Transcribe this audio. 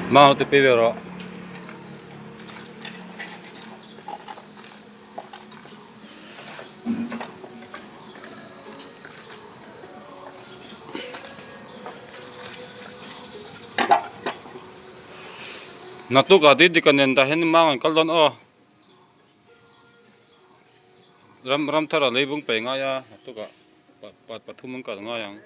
Mau te pe ve rawh. Naktuk ah Didika nen tah hian mang an kal dawn aw. Ram ram thar ah leivung pe ngai a naktuk ah pat pathum an kal ngai ang.